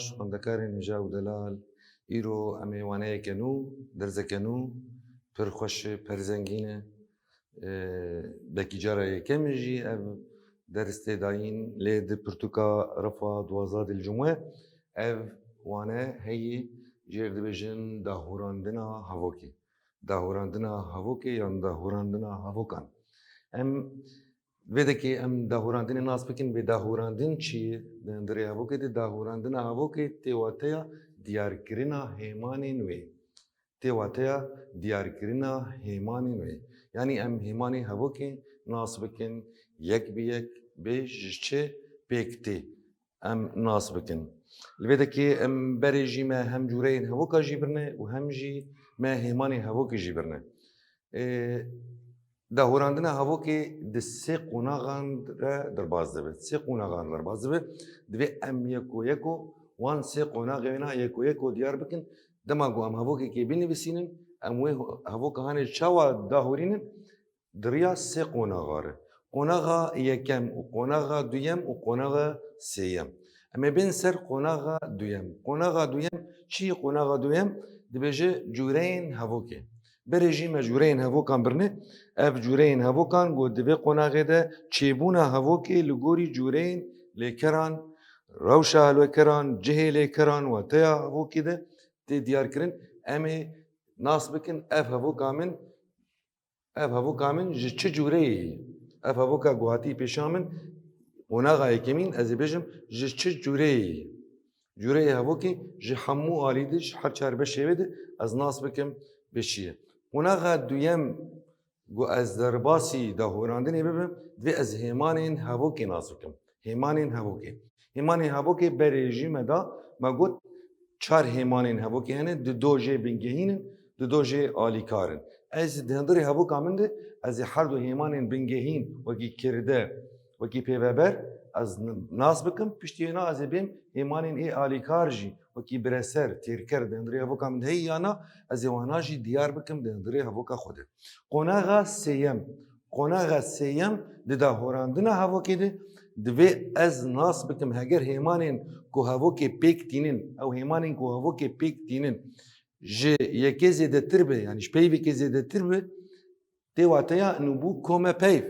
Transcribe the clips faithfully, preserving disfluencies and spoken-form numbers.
Xwendekarên hêja û delal, îro em ê waneyeke nû, derzeke nû, pir xweş e, pir zengîn e. E, belkî cara yekem e jî ev ders tê dayîn, lê di pirtûka refa duwazdeh Dilcumwe ev wane heye, jê re dibêjin dahûrandina hevokê. Dahûrandina hevokê yan dahûrandina hevokan. Em vê dekê em dahûrandinê nas bikin, bê dahûrandin çi ye? Di hundirê hevokê de dahûrandina hevokê tê wateya diyarkirina hêmanên wê. Tê wateya diyarkirina hêmanên wê. Yanî em hêmanê hevokê nas bikin, yek bi yek bê ji çi pêk tê. Em nas bikin. Li vê dekê em berê jî me hem cûreyên hevoka jî birine û hem jî me hêmanê hevokê jî birine. Ê, dahûrandina hevokê di sê qonaxan re derbas dibe. Sê qonaxan re derbas dibe. Divê em yeko yeko wan sê qonaxê wêna yeko yeko diyar bikin. Dema ku em hevokekê binivîsînin, em wê hevoka hanê çawa dahûrînin? Di riya sê qonaxa re. Qonaxa yekem û qonaxa duyem û qonaxa sêyem. Em ê bên ser qonaxa duyem. Qonaxa duyem çi ye? Qonaxa duyem dibêje cûreyên hevokê. Berê jî me cûreyên hevokan birine. Ev cûreyên hevokan ku di vê qonaxê de çêbûna hevokê li gorî cûreyên lêkeran, rewşa helwekeran, cihê lêkeran, wateya hevokê de tê diyar kirin. Em ê nas bikin ev hevoka min Ev hevoka min ji çi cûreyê ye? Ev hevoka ku hatî pêşa min, qonaxa yekemîn, ez ê bêjim ji çi cûreyê ye? Cûreyê hevokê ji hemû alî de, ji her çar beşê wê de ez nas bikim bi çi ye. Qonaxa duyem ku ez derbasî dahûrandinê bibim, divê ez hêmanên hevokê nas bikim. Hêmanên hevokê. Hêmanên hevokê berê jî me da, me got, çar hêmanên hevokê hene, di do jê bingehîn in, di do jê alîkar in. Ez di hundirê hevoka min de, ez ê her du hêmanên bingehîn wekî kirde, wekî pêveber, ez n-, nas bikim, piştî wêna ez ê bêm hêmanên ê alîkar jî, wekî bireser, têrker di hundirê hevoka min de heye ya na, ez ê wana jî diyar bikim di hundirê hevoka xwe de. Qonaxa sêyem. Qonaxa sêyem di dahorandina hevokê de divê ez nas bikim heger hêmanên ku hevokê pêk tînin, ew hêmanên ku hevokê pêk tînin ji yekê zêdetir be, yanî ji peyvekê zêdetir be, tê wateya nûbû komepeyv.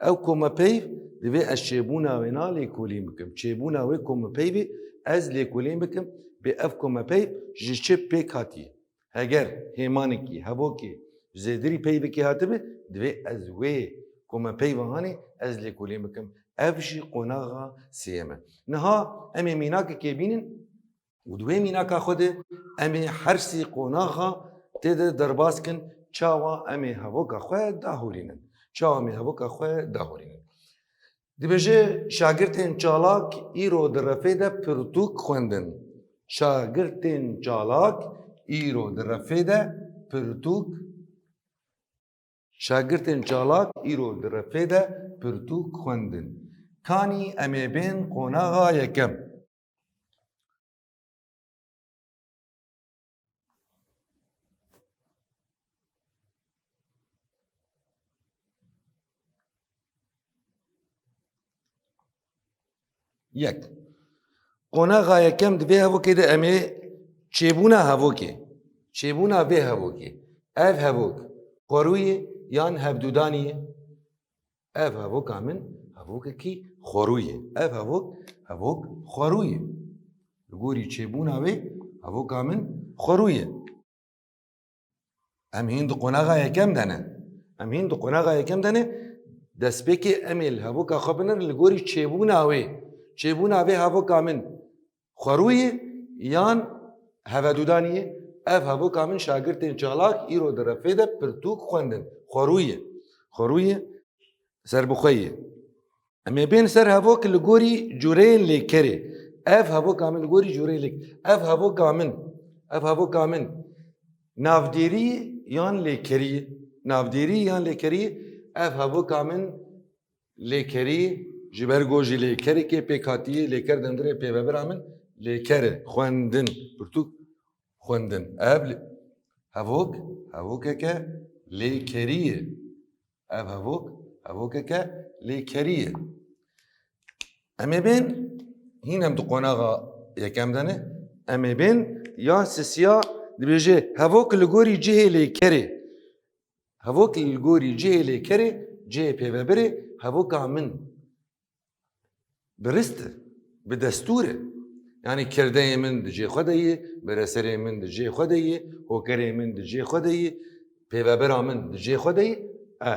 Ew komepeyv divê ez çêbûna wê na lêkolîn bikim. Çêbûna wê komepeyvê ez lêkolîn bikim, bê ev komepeyv ji çi pêk hatiye? Heger hêmanekî, hevokê, zêdirî peyvekê hatibe, divê ez wê komepeyva hanê ez lêkolîn bikim. Ev jî qonaxa sêyem e. Niha em ê mînakekê bînin û di wê mînaka xwe de em ê her sî qonaxa tê de derbas kin çawa em ê hevoka xwe dahûrînin. Çawa em ê hevoka xwe dahûrînin. Dibêje, şagirtên çalak îro di refê de pirtûk xwendin. Şagirtên çalak îro di refê de pirtûk, şagirtên çalak îro di refê de pirtûk xwendin. Kanî em ê bên qonaxa yekem. Yek. Qonaxa yekem di vê hevokê de em ê çêbûna hevokê, çêbûna vê hevokê. Ev hevok xwerû ye yan hevdûdanî ye? Ev hevoka min hevokekî xwerû ye. Ev hevok, hevok xwerû ye. Li gorî çêbûna wê hevoka min xwerû ye. Em hîn di qonaxa yekem de ne. Em hîn di qonaxa yekem de ne. Destpêkê em ê li hevoka xwe binerin li gorî çêbûna wê. Çêbûna vê hevoka min xwerû ye yan hevedûdanî ye? Ev hevoka min şagirtên çalak îro di refê de pirtûk xwendin. Xwerû ye. Xwerû ye. Serbixwe ye. Em ê bên ser hevok li gorî cûreyên lêkerê. Ev hevoka min li gorî cûreyên lêk-, ev hevoka min, ev hevoka min navdêrî yan lêkerî? Navdêrî yan lêkerî? Ev hevoka min lêkerî, ji ber ku ji lêkerekê pêk hatiye, lêker di hundirê pêvebira min lêker e, xwendin, pirtûk xwendin. Ev li-, hevok, hevokeke lêkerî ye. Ev hevok, hevokeke lêkerî ye. Em ê bên, hîn em di qonaxa yekem de ne, Em ê bên ya sisiya dibêje hevok li gorî cihê lêkerê. Hevok li gorî cihê lêkerê, cihê pêvebirê, hevoka min bi rist e, bi destûr e. Yanî kirdeyê min di cihê xwe de ye, bereserê min di cihê xwe de ye, hokerê min di cihê xwe de ye, pêvebira min di cihê xwe de ye. E,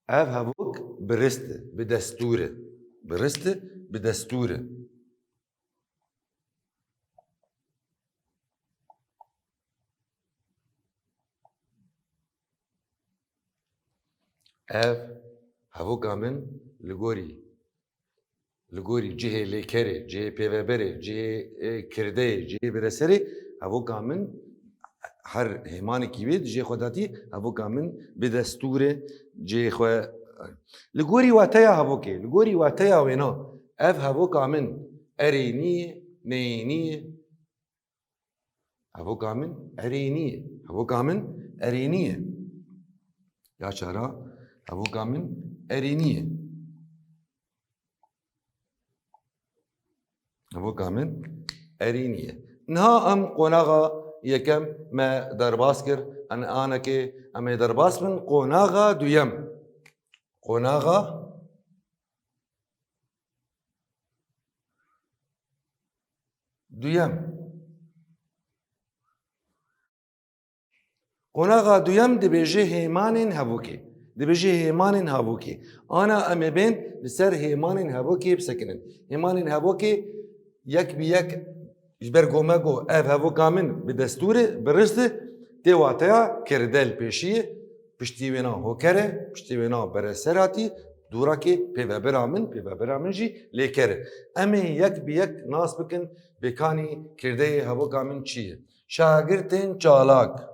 ev hevok bi rist e, bi destûr e. Bi rist e, bi destûr e. Ev hevoka min li gorî, li gorî cihê lêkerê, cihê pêveberê, cihê, e, kirdeyê, cihê bireserê, hevoka min her hêmanekî wê di cihê xwe datî, hevoka min bi destûrê cihê xwe. Li gorî wateya hevokê, li gorî wateya wêna, ev hevoka min erênî ye, neyênî ye? Hevoka min erênî ye. Hevoka min erênî ye. Ya çara, hevoka min erênî ye. Hevoka min erênî ye. Niha em qonaxa yekem me derbas kir, an-, anekê em ê derbas bin qonaxa duyem. Qonaxa duyem. Qonaxa duyem dibêje hêmanên hevokê. Dibêje hêmanên hevokê. Ana em ê bên li ser hêmanên hevokê bisekinin. Hêmanên hevokê yek bi yek ji ber ku me got ev hevoka min bi destûr e, bi rist e, tê wateya kirde li pêşî ye, piştî wêna hoker e, piştî wêna bereser hatî, dûrakê pêvebira min, pêvebira min jî lêker e. Em ê yek bi yek nas bikin, pêkanî kirdeyê hevoka min çi ye. Şagirtên çalak.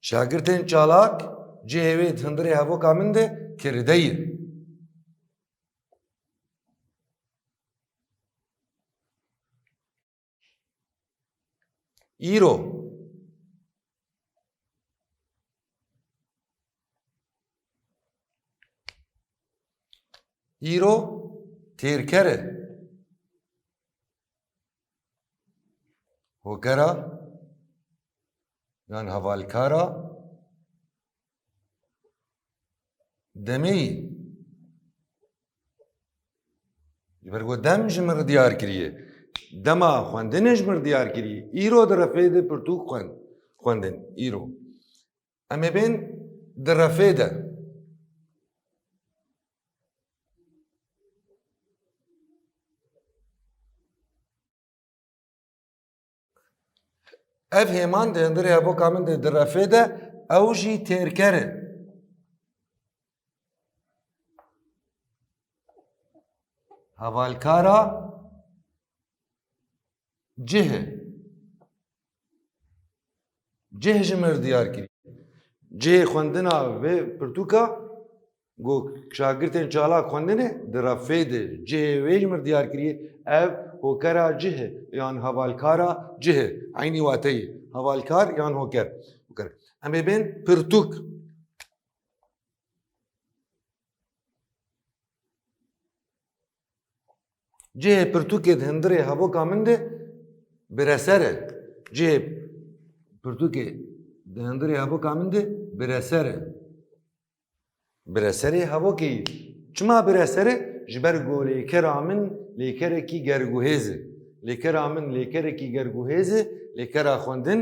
Şagirtên çalak cihê wê di hundirê hevoka min de kirde ye. Îro. Îro têrker e. Hokera yan hevalkara demê yî. Ji ber ku dem ji min re diyar kiriye. Dema xwendinê ji min re diyar kiriye. Îro di refê de pirtûk xwend-, xwendin. Îro. Em ê bên di refê de. Ev hêman di hundirê hevoka min de di refê de, ew jî têrker e. Hevalkara cih e. Cih ji min re diyar kirî. Cihê xwendina vê pirtûka, ku şagirtên çalak xwendinê, di refê de cihê wê ji min re diyar kiriye, ev hokera cih e, yan hevalkara cih e. Eynî wate ye. Hevalkar yan hoker. Hoker. Em ê bên pirtûk. Cihê pirtûkê di hundirê hevoka min de bireser e. Cihê pirtûkê di hundirê hevoka min de bireser e. Bireserê hevokê yî. Çima bireser e? Ji ber ku lêkera min lêkerekî gerguhêz e. Lêkera min lêkerekî gerguhêz e, lêkera xwendin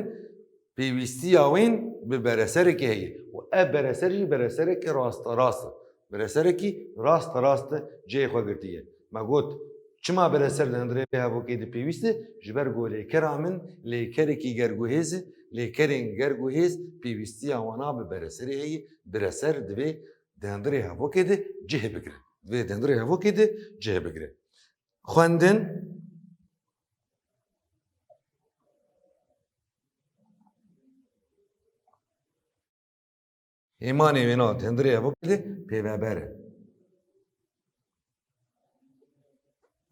pêwîstiya wên bi bereserekê heye. Û ev bereser jî bereserekî rasterast e. Bereserekî rasterast cihê xwe girtiye. Me got, çima bereser di hundirê vê hevokê de pêwîst e? Ji ber ku lêkera min lêkerekî gerguhêz e, lêkerên gerguhêz pêwîstiya wana bi bereserê heye, bereser divê di hundirê hevokê de cih bigire. Divê di hundirê hevokê de cih bigire. Xwendin. Hêmanê wêna di hundirê hevokê de pêveber e.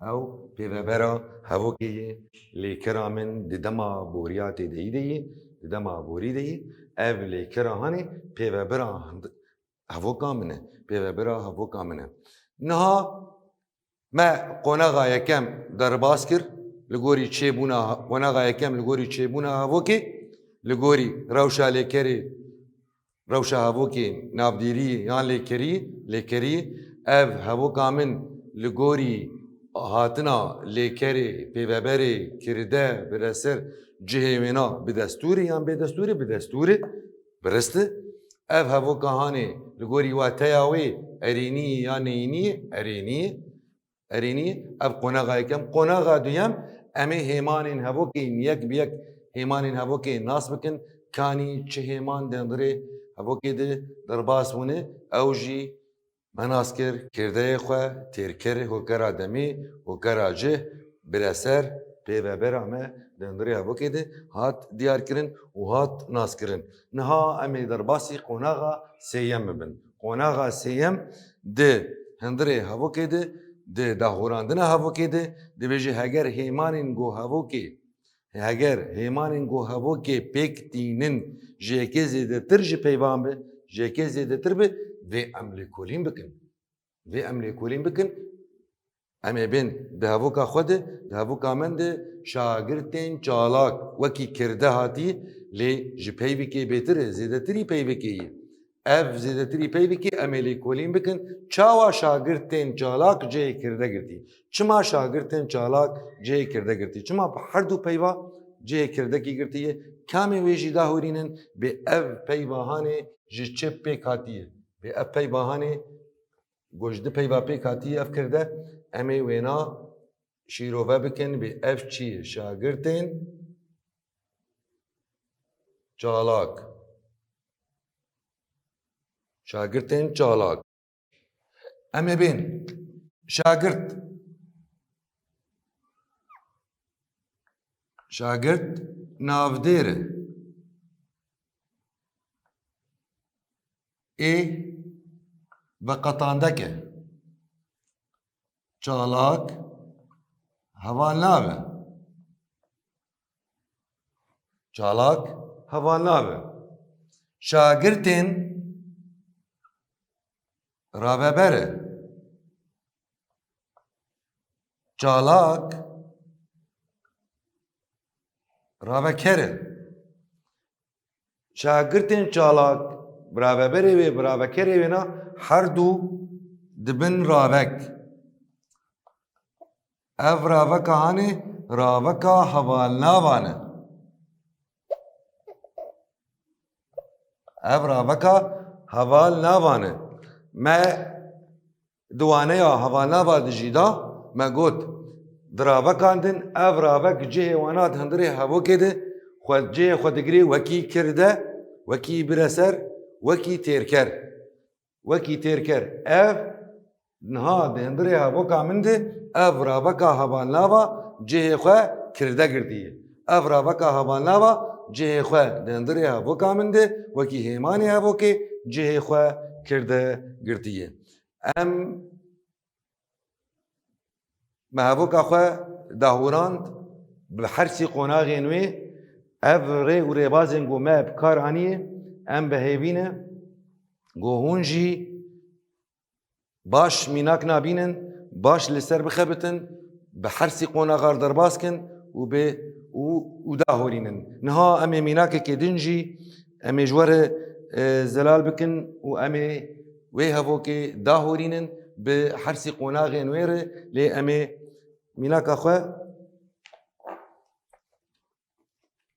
Ew pêvebera hevokê ye, lêkera min di dema boriya têdeyî de ye, di dema borî de ye, Ev lêkera hanê pêvebira hind-, hevoka min e. Pêvebira hevoka min e. Niha me qonaxa yekem derbas kir, li gorî çêbûna, qonaxa yekem li gorî çêbûna hevokê, li gorî rewşa lêkerê, rewşa hevokê navdîrî yan lêkerî, lêkerî, ev hevoka min li gorî hatina lêkerê, pêveberê, kirde, bireser, cihê wêna bi destûrê yan bê destûrê, bi destûrê, birist e. Ev hevoka hanê li gorî wateya wê erênî ye ya neyînî ye, erênî ye. Erênî, ev qonaxa yekem. Qonaxa duyem, em ê hêmanên hevokê yek bi yek hêmanên hevokê nas bikin. Kanî çi hêman di hundirê hevokê de derbas bûne, ew jî me nas kir, kirdeyê xwe, têrker, hokera demê, hokera cih, bireser, pêvebera me di hundirê hevokê de hat diyar kirin û hat nas kirin. Niha em ê derbasî qonaxa sêyem bibin. Qonaxa sêyem di hundirê hevokê de, di dahurandina hevokê de, dibêje heger hêmanên go hevokê, heger hêmanên go hevokê pêk tînin ji yekê zêdetir ji peyvan be, ji yekê zêdetir be, vê em lêkolîn bikin. Vê em lêkolîn bikin. Em ê bên di hevoka xwe de, di hevoka min de şagirtên çalak wekî kirde hatî, lê ji peyvekê bêtir e, zêdetirî peyvekê ye. Ev zêdetirî peyvekê em ê lêkolîn bikin. Çawa şagirtên çalak cihê kirde girtî? Çima şagirtên çalak cihê kirde girtî? Çima bi her du peyva cihê kirdekî girtî ye? Kamê wê jî dahurînin, bê ev peyva hanê ji çi pêk hatiye? Bê ev peyva hanê Go ji du peyva pêk hatiye ev kirde, em ê wêna şîrove bikin, bê ev çi ye? Şagirtên çalak. Şagirtên çalak. Em ê bên. Şagirt. Şagirt navdêr e. Ê veqetandek e. Çalak hevalnav e. Çalak hevalnav e. Şagirtên raveber e. Çalak raveker e. Şagirtên çalak, bi raveberê wê, bi ravekerê wêna her du dibin ravek. Ev raveka hanê raveka hevalnavan e. Ev raveka hevalnavan e. Me di waneya hevalnava de jî da, me got, di ravekan din ev ravek cihê wana di hundirê hevokê de xwe, cihê xwe digirê wekî kirde, wekî bireser, wekî têrker. Wekî têrker. Ev niha di hundirê hevoka min de ev raveka hevalnava cihê xwe kirde girtiye. Ev raveka hevalnava cihê xwe di hundirê hevoka min de wekî hêmanê hevokê cihê xwe kirde girtiye. Em me hevoka xwe dahûrand bi hersî qonaxên wê. Ev rê û rêbazên ku me bi kar aniye, em bi hêvî ne ku hûn jî baş mînak nabînin, baş li ser bixebitin, bi hersî qonaxar derbas kin û bê û, û dahorînin. Niha em ê mînakekê din jî em ê ji we re, e, zelal bikin û em ê wê hevokê dahorînin bi hersî qonaxên wê re, lê em ê mînaka xwe,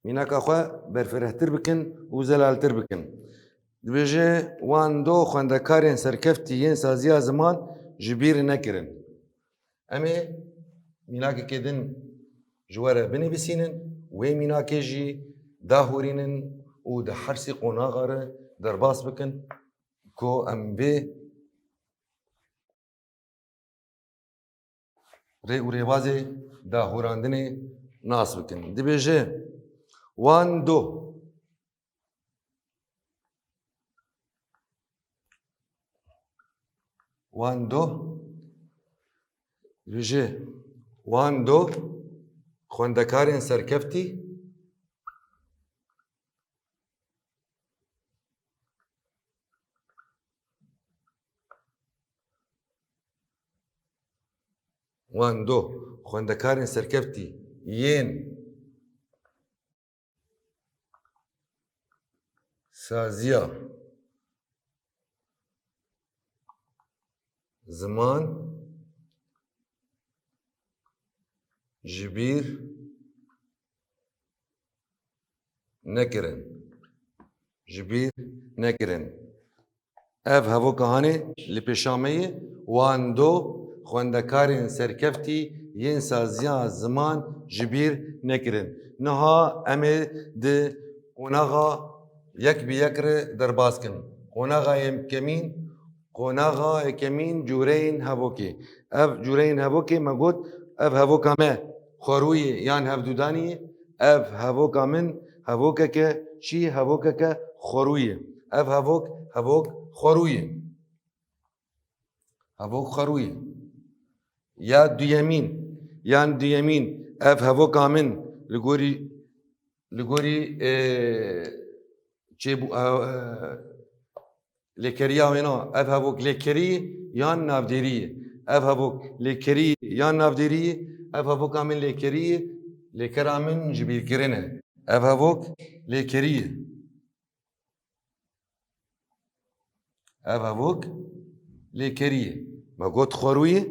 mînaka xwe berfirehtir bikin û zelaltir bikin. Dibêje, wan do xwendekarên serkeftî yên saziya ziman ji bîr nekirin. Em ê mînakekê din ji we re binivîsînin, wê mînakê jî dahurînin û di hersî qonaxa re derbas bikin ku em vê rê û rêbazê dahurandinê nas bikin. Dibêje, wan do. Wan do. Dibêje, wan do xwendekarên serkeftî Wan do, xwendekarên serkeftî yên saziya ziman ji bîr nekirin. Ji bîr nekirin. Ev hevoka hanê li pêşa me ye, wan do xwendekarên serkeftî yên saziya ziman ji bîr nekirin. Niha em ê di qonaxa yek bi yek re derbas kin. Qonaxa yekemîn, qonaxa yekemîn cûreyên hevokê. Ev cûreyên hevokê me got, ev hevoka me xwerû ye yan hevdûdanî ye. Ev hevoka min hevokeke çi? Hevokeke xwerû ye. Ev hevok, hevok xwerû ye. Hevok xwerû ye. Ya duyemîn, yan duyemîn, ev hevoka min li gorî, li gorî, e, çêbû-, e, e, lêkeriya wêna, ev hevok lêkerî ye yan navdêrî ye? Ev hevok lêkerî ye yan navdêrî ye? Ev hevoka min lêkerî ye, lêkera min ji bîr kirine. Ev hevok lêkerî ye. Ev hevok lêkerî ye. Me got xwerû ye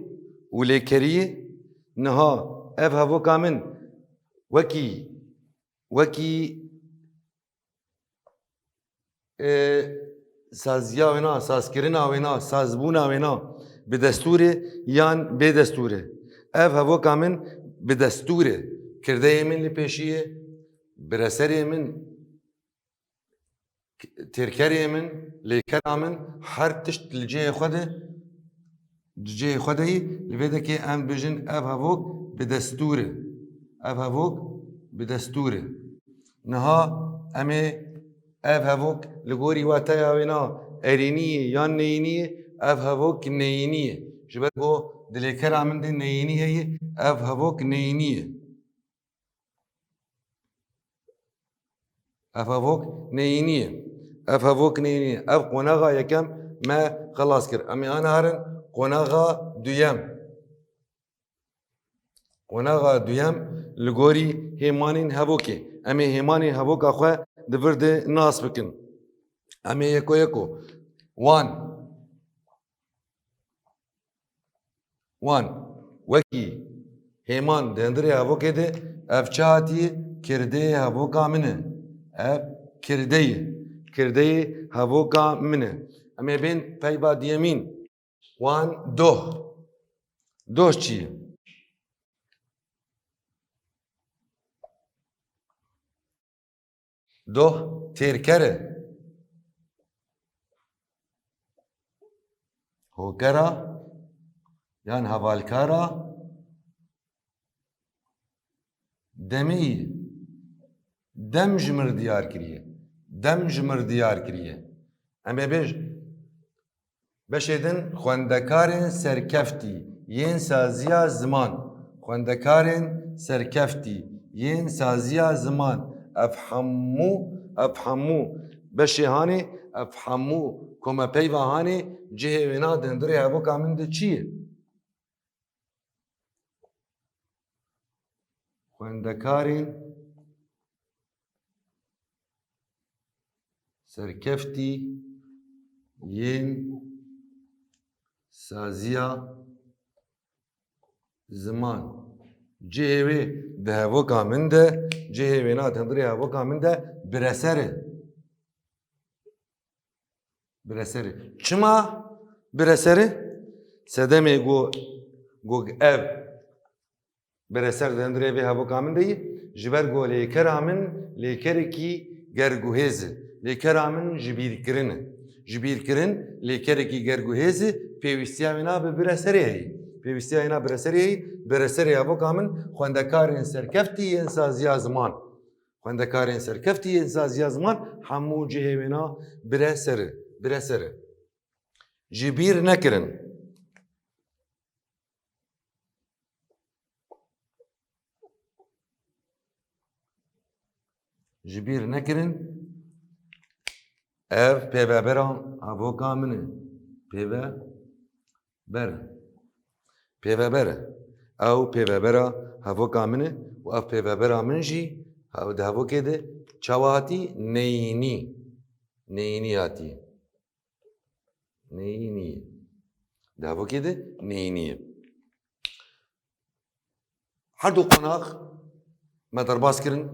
û lêkerî ye. Niha ev hevoka min wekî, wekî, e, saziya wêna, sazkirina wêna, sazbûna wêna bi destûr e yan bê destûr e? Ev hevoka min bi destûr e. Kirdeyê min li pêşî ye, bireserê min, têrkerê min, lêkera min, her tişt li cihê xwe de, di cihê xwe de yî, li vê dekê em bêjin ev hevok bi destûr e. Ev hevok bi destûr e. Niha em ê ev hevok li gorî wateya wêna erênî ye yan neyînî ye, ev hevok neyînî ye. Ji ber ku di lêkera min de neyînî heye, ev hevok neyînî ye. Ev hevok neyînî ye. Ev hevok neyînî ye. Ev qonaxa yekem me xelas kir. Em ê ana herin qonaxa duyem. Qonaxa duyem li gorî hêmanên hevokê. Em ê hêmanên hevoka xwe di vir de nas bikin. Em ê yeko yeko. Wan. Wan, wekî hêman di hundirê hevokê de, ev çi hatiye? Kirdeyê hevoka min e. Ev kirdeyê, kirdeyê hevoka min e. Em ê bên peyva duyemîn. Wan, doh. Doh çi ye? Doh têrker e. Hokera yan hevalkara demê ye. Dem ji mir diyar kiriye. Dem ji mir diyar kiriye. Em ê bêj, Beşê din xwendekarên serkeftî yên saziya ziman. Xwendekarên serkeftî yên saziya ziman. Ev hemû, ev hemû beşê hanê, ev hemû komepeyva hanê cihê wêna di hundirê hevoka min de çi ye? Xwendekarên serkeftî yên saziya ziman. Cihê wê di hevoka min de, cihê wêna di hundirê hevoka min de bireser e. Bireser e. Çima bireser e? Sedemê ku, ku ev bireser di hundirê vê hevoka min de yî, ji ber ku lêkera min lêkerekî gerguhêz e. Lêkera min ji bîr kirin e. Ji bîr kirin lêkerekî gerguhêz e, pêwîstiya wêna bi bireserê heye. Pêwîstiya wêna bireserê heye, bireserê hevoka min xwendekarên serkeftî yên saziya ziman. Xwendekarên serkeftî yên saziya ziman hemû cihê wêna bireser e, bireser e. Ji bîr nekirin. Ji bîr nekirin. Ev pêvebera hevoka min e. Pêveber. Pêveber e. Ew pêvebera hevoka min e û ev pêvebera min jî he-, di hevokê de çawa hatî? Neyînî. Neyînî hatî. Neyînî. Di hevokê de neyînî ye. Her du qonax me derbas kirin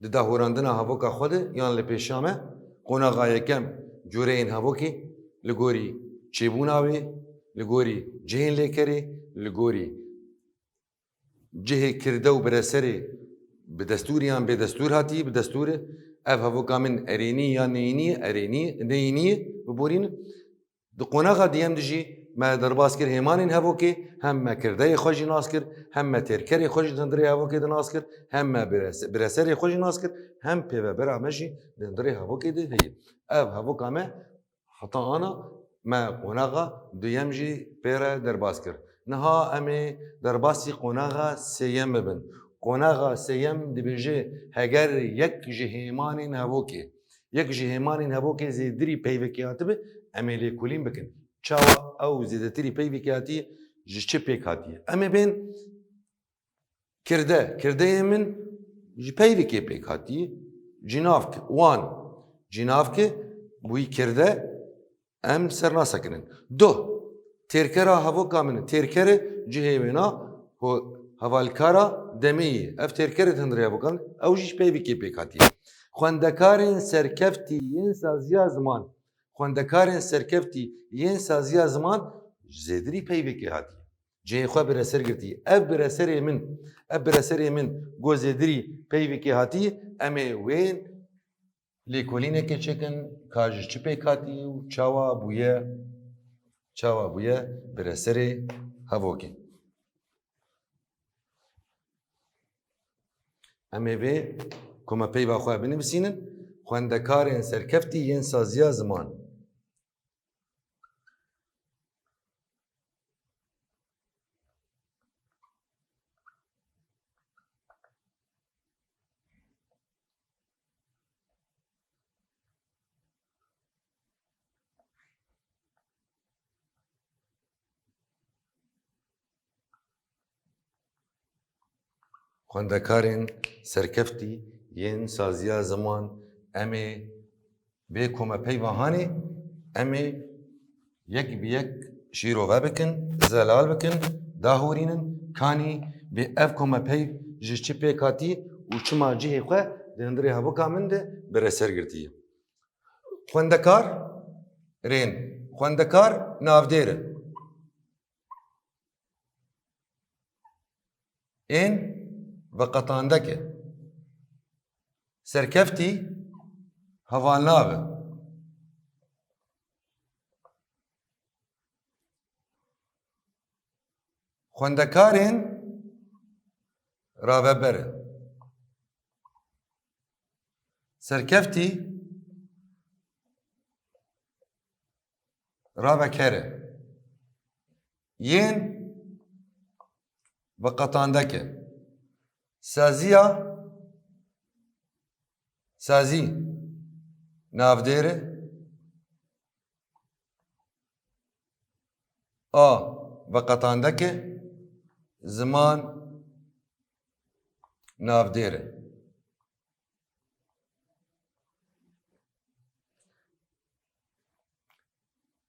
di dahurandina hevoka xwe de yan li pêşiya me. Qonaxa yekem cureyên hevokê li gorî çêbûna wê, li gorî cihên lêkerê, li gorî cihê kirde û bireserê bi destûr yan bê destûr hatî, bi destûr e. Ev hevoka min erênî yan neyînî ye, erênî, neyînî ye, biborînin. Di qonaxa diyem de jî me derbas kir hêmanên hevokê, hem me kirdeyê xwe jî nas kir, hem me têrkerê xwe jî di hundirê hevokê de nas kir, hem me birese-, bireserê xwe jî nas kir, hem pêvebera me jî di hundirê hevokê de heye. Ev hevoka me heta ana me qonaxa duyem jî pê re derbas kir. Niha em ê derbasî qonaxa sêyem bibin. Qonaxa sêyem dibêje, heger yek ji hêmanên hevokê, yek ji hêmanên hevokê zêdirî peyvekê hatibe, em ê lêkolîn bikin. Çawa ew zêdetirî peyvekê hatiye, ji çi pêk hatiye? Em ê bên kirde, kirdeyê min ji peyvekê pêk hatiye. Cînavk, wan. Cînavke bûyî kirde, em ser nasekinin. Du, têrkera hevoka min, têrkere cihê wêna ho-, hevalkara demê ye. Ev têrkere di hundirê hevokan, ew jî ji peyvekê pêk hatiye. Xwendekarên serkeftî yên saziya ziman. Xwendekarên serkeftî yên saziya ziman zêdirî peyvekê hatiye. Cihê xwe bireser girtî. Ev bireserê min, ev bireserê min go zêdirî peyvekê hatî, em ê wê lêkolînekê çêkin, ka ji çi pêk hatî û çawa bûye, çawa bûye bireserê hevokê. Em ê vê komepeyva xwe binivîsînin, xwendekarên serkeftî yên saziya ziman. Xwendekarên serkeftî yên saziya ziman, em ê bê komepeyva hanê, em ê yek bi yek şîrove bikin, zelal bikin, dahûrînin, kanî bê ev komepeyv ji çi pêk hatî û çima cihê xwe di hundirê hevoka min de bireser girtiye. Xwendekar rên, xwendekar navdêr e. Ên veqetandek e. Serkeftî hevalnav e. Xwendekarên raveber e. Serkeftî raveker e. Yên veqetandek e. Saziya, sazî navdêr e. A veqetandek e, ziman navdêr e.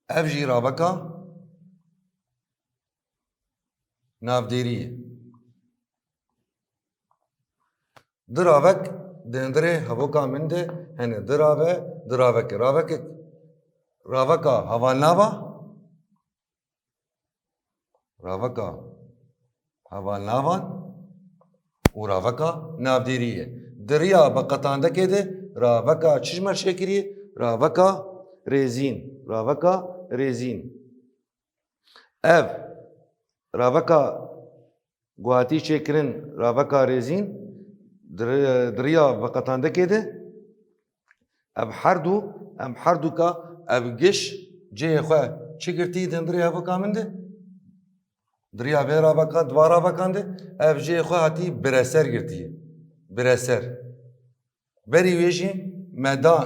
Ev jî raveka navdêrî ye. Du ravek di hundirê hevoka min de hene. Du rave, du ravek. Ravekek, raveka hevalnava, raveka hevalnavan û raveka navdêrî ye. Di riya veqetandekê de raveka çi ji me çêkiriye? Raveka rêzîn. Raveka rêzîn. Ev raveka ku hatî çêkirin, raveka rêzîn, di ri-, di riya veqetandekê de, ev her du, em her du ka, ev giş cihê xwe çi girtî di hundirê hevoka min de? Di riya vê raveka, di va ravekan de, ev cihê xwe hatî bireser girtiye. Bireser. Berî wê jî me da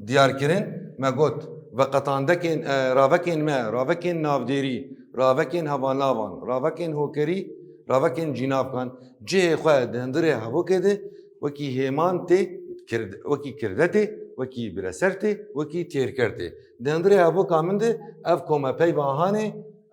diyarkirin, me got, veqetandekên, e, ravekên me, ravekên navdêrî, ravekên hevalnavan, ravekên hokerî, Ravekên cînavkan cihê xwe di hundirê hevokê de wekî hêman tê, kird-, wekî kirde tê, wekî bireser tê, wekî têrker tê. Di hundirê hevoka min de ev komepeyva hanê,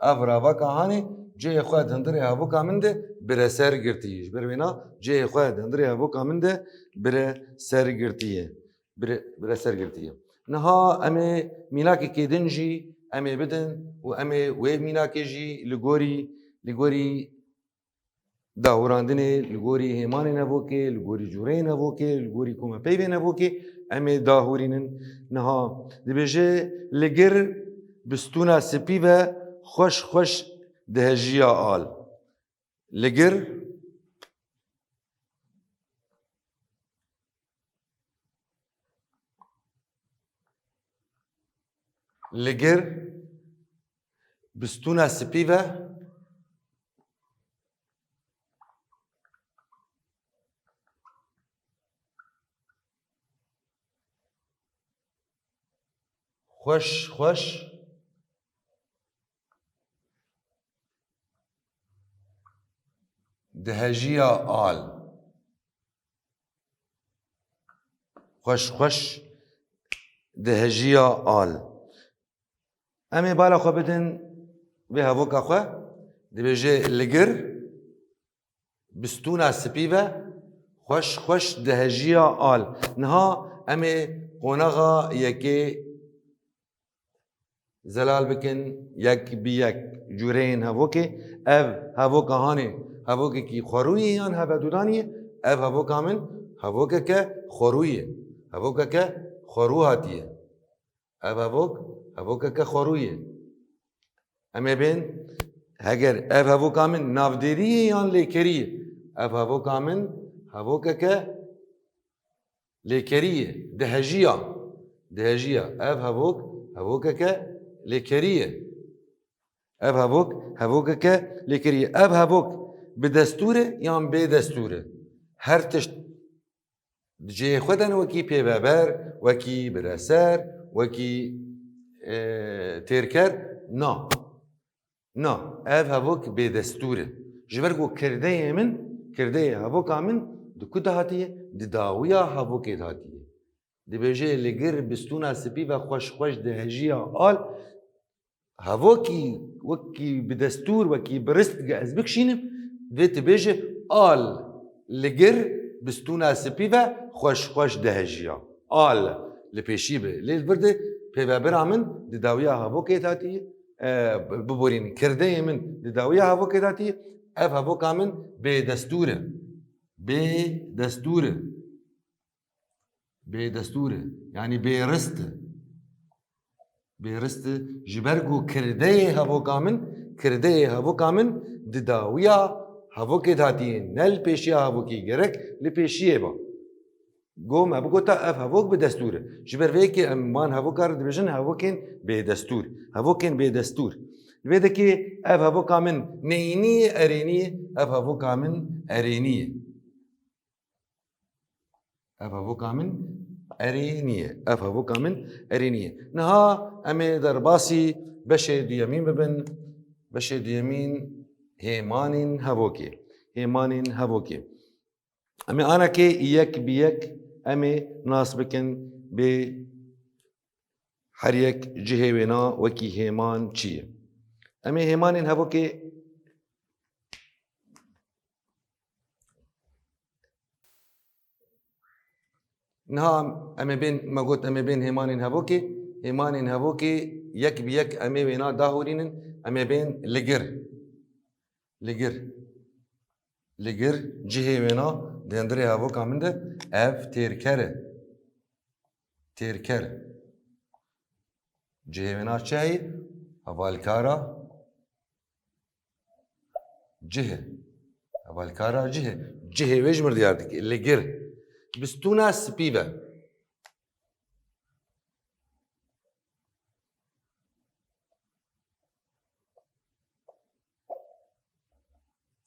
ev raveka hanê, cihê xwe di hundirê hevoka min de bireser girtiye. Ji ber wêna cihê xwe di hundirê hevoka min de bireser girtiye. Bire-, bireser girtiye. Niha em ê mînakekê din jî em ê bidin û em ê wê mînakê jî li gorî, li gorî dahûrandinê, li gorî hêmanên hevokê, li gorî cûreyên hevokê, li gorî komepeyvên hevokê em ê dahûrînin. Niha dibêje, li gir bi stûna spî ve xweş xweş dihejiya al. Li gir, li gir bi stûna spî ve xweş xweş dihejiya al. Xweş xweş dihejiya al. Em ê bala xwe bidin vê hevoka xwe. Dibêje, li gir bi stûna spî ve xweş xweş dihejiya al. Niha em ê qonaxa yekê zelal bikin yek bi yek cûreyên hevokê. Ev hevoka hanê hevokekî xwerû ye yan hevedodanî ye? Ev hevoka min hevokeke xwerû ye. Hevokeke xwerû hatiye. Ev hevok, hevokeke xwerû ye. Em ê bên, heger ev hevoka min navdêrî ye yan lêkerî ye? Ev hevoka min hevokeke lêkerî ye. Dihejiya. Dihejiya. Ev hevok, hevokeke lêkerî ye. Ev hevok, hevokeke lêkerî ye. Ev hevok bi destûr e yan bê destûr e? Her tişt di cihê xwe de ne, wekî pêveber, wekî bireser, wekî, e, têrker. Na. Na. Ev hevok bêdestûr e. Ji ber ku kirdeyê min, kirdeyê hevoka min di ku de hatiye? Di dawiya hevokê de hatiye. Dibêje, li gir bi stûna spî ve xweş xweş dihejiya al. Hevokî wekî bi destûr, wekî bi rist ge ez bikişînim, divê tu bêje, al li gir bi stûna spî ve xweş xweş dihejiya. Al li pêşî be. Lê li vir de pêvebira min di dawiya hevokê de hatî, e, biborînin. Kirdeyê min di dawiya hevokê de hatî. Ev hevoka min bê destûr e. Bê destûr e. Bê destûr e, yanî bê rist e. Bê rist e, ji ber ku kirdeyê hevoka min, kirdeyê hevoka min di dawiya hevokê de hatiye, ne li pêşiya hevokê, gerek li pêşiyê ba. Go me bigota ev hevok bi destûr e. Ji ber vê yekê em van hevoka re dibêjin hevokên bêdestûr. Hevokên bêdestûr. Li vê dekê ev hevoka min neyînî ye, erênî ye, ev hevoka min erênî ye. Ev hevoka min erê nîye. Ev hevoka min erê nîye. Niha em ê derbasî beşê duyemîn bibin. Beşê duyemîn, hêmanên hevokê. Hêmanên hevokê. Em ê anekê yek bi yek em ê nas bikin bê her yek cihê wêna wekî hêman çi ye. Em ê hêmanên hevokê Niha em ê bên, me got, em ê bên hêmanên hevokê. Hêmanên hevokê yek bi yek em ê wêna dahûrînin. Em ê bên li gir. Li gir. Li gir cihê wêna di hundirê hevoka min de ev têrker e. Têrker. Cihê wêna çi heye? Hevalkara cih e. Hevalkara cih e. Cihê wê ji mir diyar dike. Li gir. Bi stûna spî ve.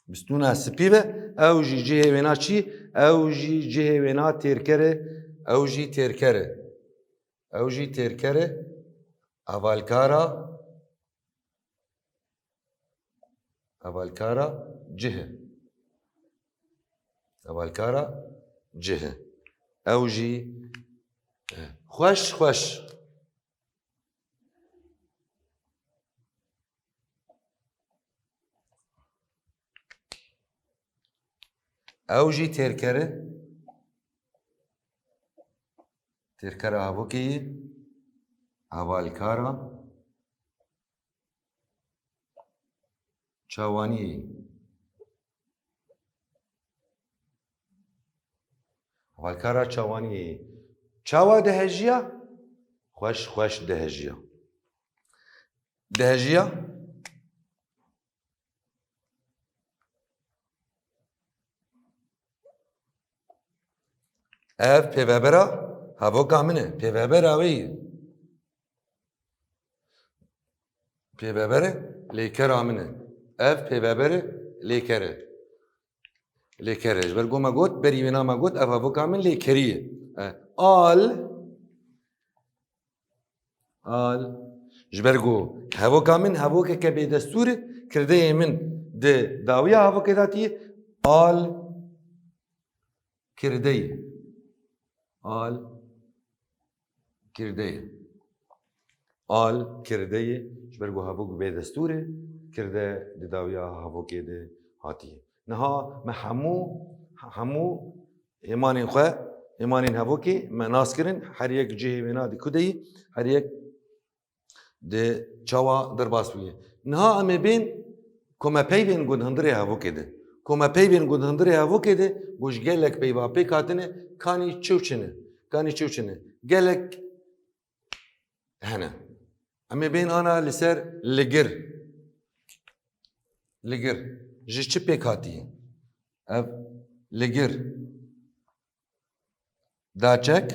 Bi stûna spî ve, ew jî cihê wêna çi? Ew jî cihê wêna têrker e, ew jî têrker e. Ew jî têrker e. Hevalkara, Hevalkara cih e. Hevalkara cih e. Ew jî, e, xweş xweş. Ew jî têrker e. Têrkera hevokê yê. Hevalkara çawaniyê. Hevalkara çawaniyê. Çawa dihejiya? Xweş xweş dihejiya. Dihejiya? Ev pêvebera hevoka min e. Pêvebera wê ye. Pêveber e, lêkera min e. Ev pêveber e, lêker e. Lêker e. Ji ber ku me got, berî wêna me got, ev hevoka min lêkerî ye. E, al, al. Ji ber ku hevoka min hevokeke bêdestûr e, kirdeyê min di dawiya hevokê de tî, al kirdeyê. Al kirdeyê. Al kirdeyê, ji ber ku hevok bêdestûr e, kirde di dawiya hevokê de hatiye. Niha me hemû, hemû hêmanên xwe, hêmanên hevokê me nas kirin, her yek cihê wêna di ku de yî, her yek di çawa derbas bûye. Niha em ê bên ku me peyvên ku di hundirê hevokê de. Ku me peyvên ku di hundirê hevokê de, ku ji gelek peyva pêk hatine, kanî çi û çi ne? Kanî çi û çi ne? Gelek hene. Em ê bên ana li ser ligir. Ligir. Ji çi pêk hatiye? Ev ligir. Daçek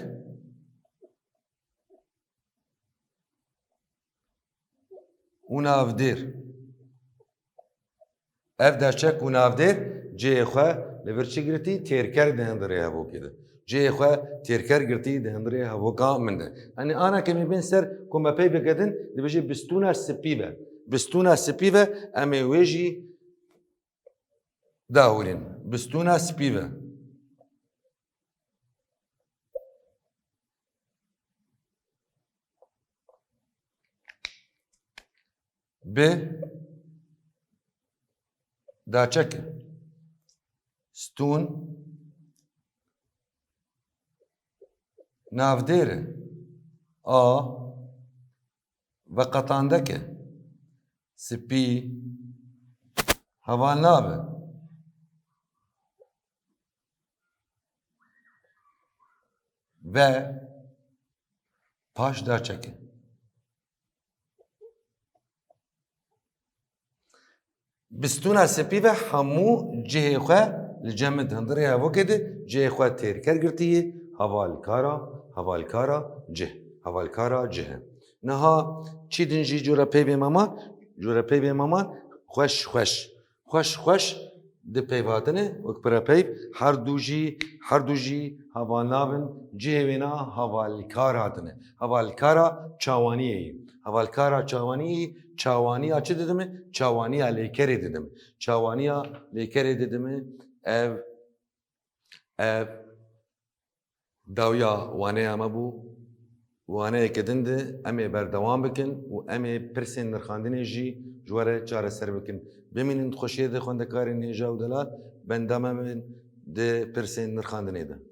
û navdêr. Ev daçek û navdêr cihê xwe li vir çi girtî? Têrker di hundirê hevokê de. Cihê xwe têrker girtî di hundirê hevoka min de. Yanî ana ke em ê bên ser ku me pey bigetin, dibêje bistûna spî ve. Bistûna spî ve, em ê wê jî dahûrîn. Bistûna spî ve. Bi daçeke. Stûn navdêr e. A veqetandeke. Spî hevalnav e. Ve paş daçeke. Bistûna spî ve hemû cihê xwe li cem min di hundirê hevokê de cihê xwe têrker girtiye, hevalkara, hevalkara cih, hevalkara cih e. Niha çî din jî cûre peyvê me man, cûre peyvê me man xweş xweş. Xweş xweş di peyv hatine, wek pire peyv, her du jî, her du jî hevalnav in, cihê wêna hevalkar hatine. Hevalkara çawaniyê yî. Hevalkara çawaniyê yî, çawaniya çi didime? Çawaniya lêkerê didime. Çawaniya lêkerê didime, ev, ev, dawiya waneya me bû. Waneyeke din de em ê berdewam bikin û em ê pirsên nirxandinê jî ji we re çareser bikin. Bimînin di xweşiyê de xwendekarên hêja û delal, benda me bin di pirsên nirxandinê de.